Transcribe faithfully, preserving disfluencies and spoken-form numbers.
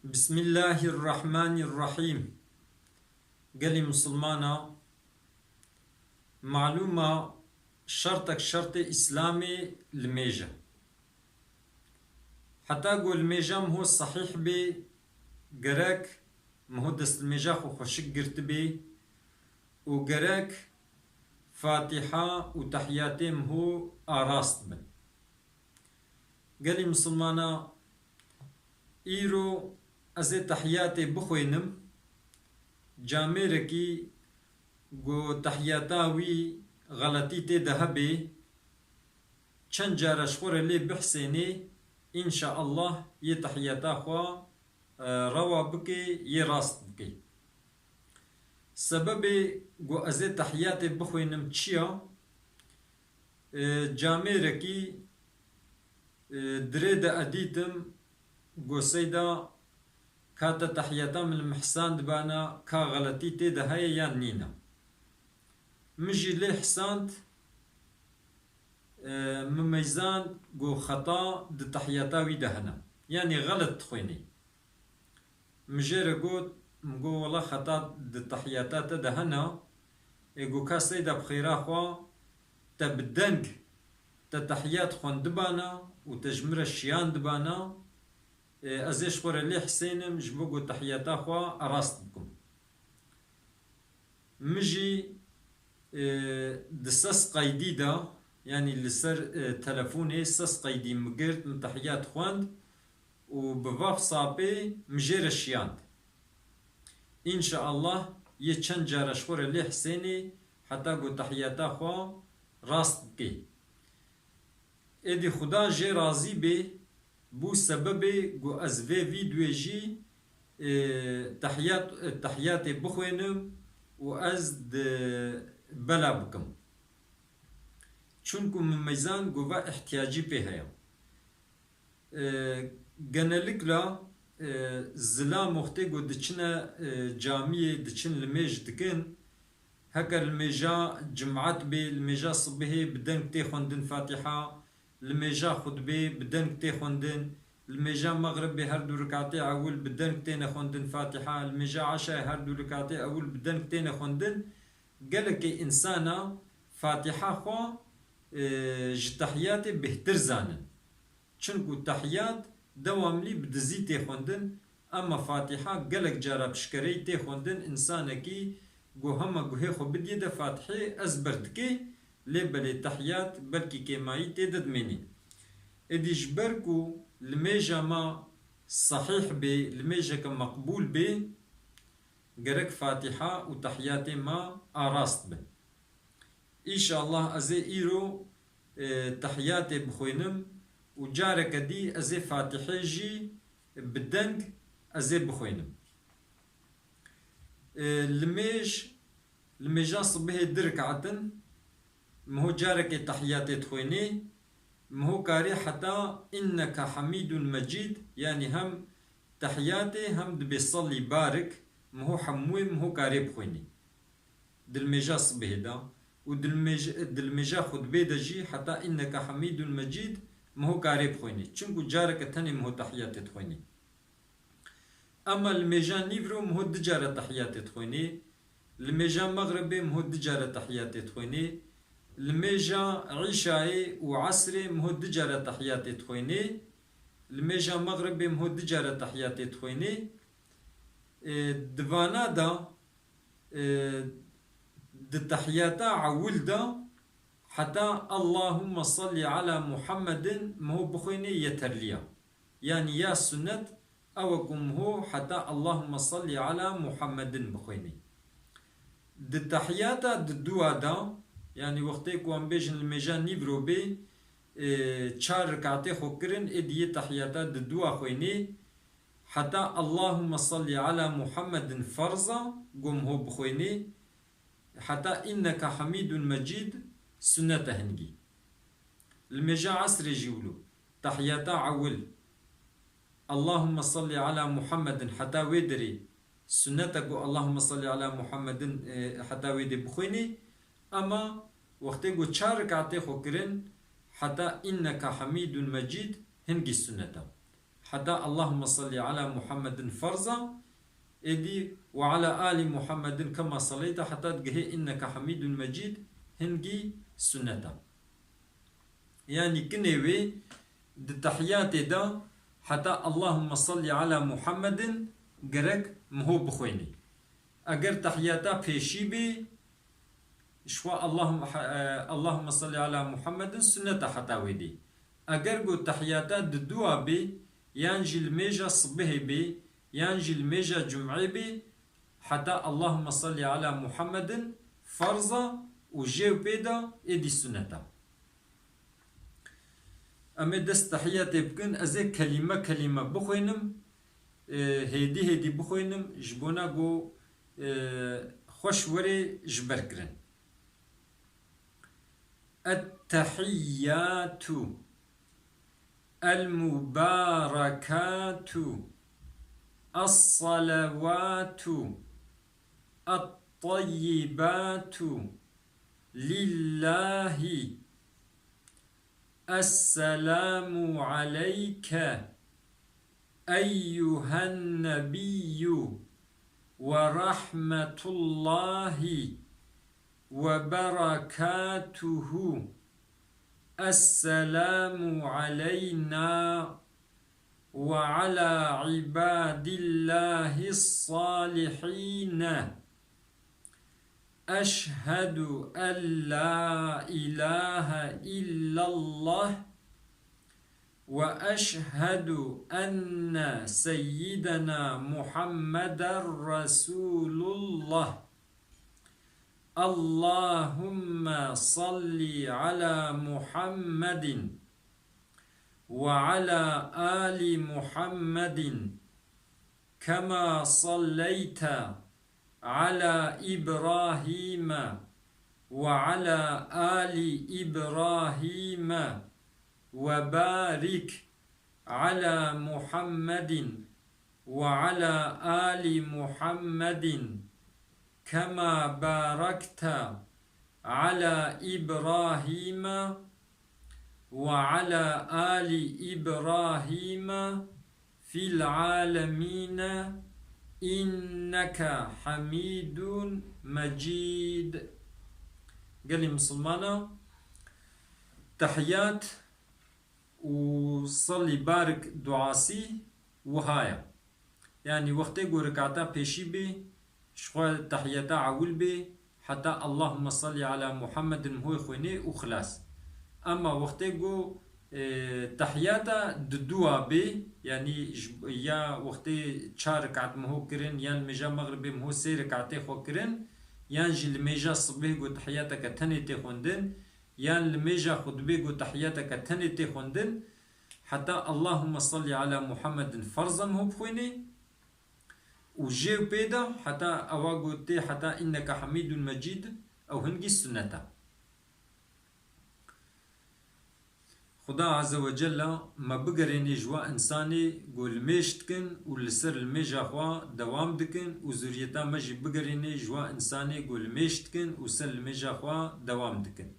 Bismillahirrahmanirrahîm. Gelî misilmana, malûma şertek şertê Îslamê limêj e. Heta ku limêja miho sehîh bê, gerek miho destlimêja xwe xweşik girtibê û gerek Fatiha û tehiyatê miho arast bin. Gelî misilmana, îro ez ê tehiyatê bixwînim. Camêrekî ku tehiyata wî xeletî tê de hebê, çend cara ji xwe re lê bihsênê, înşaallah yê tehiyata xwe, e, rewa bikê, yê rast bikê. Sebebê ku ez ê tehiyatê bixwînim çi ya? E, camêrekî, e, dirê de edîtim, go seyda ka te tehiyata min li min hesand bana, ka xeletî tê de heye yan nîne. Min jî lê hesand, e, min meyzand go xeta di tehiyata wî de hene. Yanî xelet dixwînî. Min jê re got, min got, wela xeta di tehiyata te de hene. Ê got, ka seyda bi xêra xwe, te bi deng, te tehiyat xwendibana û te ji min re şiyandibana, ê, ez ê ji xwe re lê hisênim, ji bo ku tehiyata xwe erast bikim. Min jî, e, di ses qeydî de, yanî li ser, e, telefonê ses qeydî min girt, min tehiyat xwend û bi vav sapê min jê re şiyand. Înşaallah yê çend cara ji xwe re lê hisênê heta ku tehiyata xwe rast bikê. Êdî Xuda jê razî bê, bû sebebê ku ez vê vîdyoyê jî, e, tehiyat, e, tehiyatê bixwînim û ez di bela bikim. Çunku min meyzan ku va ihtiyacî pê heye. E, genellikle, e, zilam wextê ku diçine, e, camiyê, diçin limêj dikin, heke limêja cimat bê, limêja sibihê bi deng tê xwendin Fatiha, limêja xutbê bi deng tê xwendin, limêja mexribê her du rikatê ewil bi deng têne xwendin Fatiha, limêja eşayê her du rikatê ewil bi deng têne xwendin, gelekê însana Fatiha xwe, e, ji tehiyatê bêhtir zanin. Çinku tehiyat dewamlî bi dizî tê xwendin, ema Fatiha gelek cara pişkereyî tê xwendin, însanekî ku hema guhê xwe bidiyê de Fatihê ezber dikê, lê belê tehiyat belkî kêmayî tê de dimênî. Êdî ji ber ku limêja me sehîh bê, limêjeke meqbûl bê, gerek Fatiha û tehiyatê me arast bin. Înşallah ez ê îro, e, tehiyatê bixwînim û careke dî ez ê Fatihê jî bi deng ez ê bixwînim. E, limêj, limêja sibihê du rikatin, miho carekê tehiyatê dixwînê, miho karê heta inneke hamîdun mecîd, yanî hem tehiyatê hem dibê sellî barik, miho hemûyê miho karê bixwînê. Di limêja sibihê de û di limêj-, di limêja xutbê de jî heta inneke hamîdun mecîd miho karê bixwînê. Çinku careke tenê miho tehiyatê dixwînê. Ema limêja nîvro miho du cara tehiyatê dixwînê. Limêja mexribê miho du cara tehiyatê dixwînê. Limêja îşayê û esrê miho du cara tehiyatê dixwînê. Limêja mexribê miho du cara tehiyatê dixwînê. E, di vana de, e, di tehiyata ewil de heta Allahümme salli ala Muhammedin miho bixwînê yeterliya. Yanî ya sunnet ew e ku miho heta Allahümme salli ala Muhammedin bixwînê. Di tehiyata di dua de, yanî wextê ku em bêjin limêja nîvro bê, e, çar rikatê xwe kirin, êdî yê tehiyata di dua xwînê, heta Allahümme salli ala Muhammedin ferza, ku miho bixwînê, heta inneke hamîdun mecîd sunnete hingî. Limêja esrê jî wilo, tehiyata ewil, Allahümme salli ala Muhammedin heta wê derê sunnete ku Allahümme salli ala Muhammedin, e, heta wê dê bixwînê, ema wextê ku çar rikatê xwe kirin, heta inneke hamîdun mecîd hingî sunnete. heta Allahümme salli ala Muhammedin ferza, êdî ve ala ali Muhammedin kema saleyte heta digihê inneke hamidun mecid, hingî sunnet e. Yanî kinê wê di tehiyatê de heta Allahümme salli ala Muhammedin gerek miho bixwênî. Eger tehiyata pêşî bê, ji xwe Allahum-, e, Allahümme salli ala Muhammedin sunnet e heta wê dê. Eger ku tehiyata didûa bê, yan jî li mêja sibihê bê, yan jî li mêja cum'ê bê, heta Allahümme salli ala Muhammedin ferz e û jê û pê de êdî sunnet e. Em ê dest tehiyatê bikin, ez ê kelîme kelîme bixwînim, e, hêdî hêdî bixwînim, ji bona ku, e, xweş were ji ber kirin. التحيات المباركات الصلوات الطيبات لله. السلام عليك أيها النبي ورحمة الله وبركاته. السلام علينا وعلى عباد الله الصالحين. أشهد أن لا إله إلا الله وأشهد أن سيدنا محمدا رسول الله. اللهم صل على محمد وعلى آل محمد كما صليت على إبراهيم وعلى آل إبراهيم وبارك على محمد وعلى آل محمد كما باركت على إبراهيم وعلى آل إبراهيم في العالمين إنك حميد مجيد. Gelî misilmana, tehiyat û salî barik duasî wiha ye. Yanî wextê ku rekata pêşî bê, ji xwe tehiyata ewil bê, heta Allahümme salli ala Muhammedin mihoyê xwênê û xilas. Ema wextê ku, e, tehiyata didûa bê, yanî ji, ya wextê çar rekat miho kirin, yan li mêja mexribê miho sê rekatê xwe kirin, yan jî li mêja sibê ku tehiyateke tenê tê xwendin, yan li mêja xutbê ku tehiyateke tenê tê xwendin, heta Allahümme salli ala Muhammedin ferz e miho bixwînê û jê û pê de heta ewa ku tê heta inneke hamîdun mecîd, ew hingî sunnet e. Xuda Azze ve Celle me bigerênê ji wa însanê ku limêj dikin û li ser limêja xwe dewam dikin û zuriyeta me jî bigerênê ji wa însanê ku limêj dikin û ser limêja xwe dewam dikin.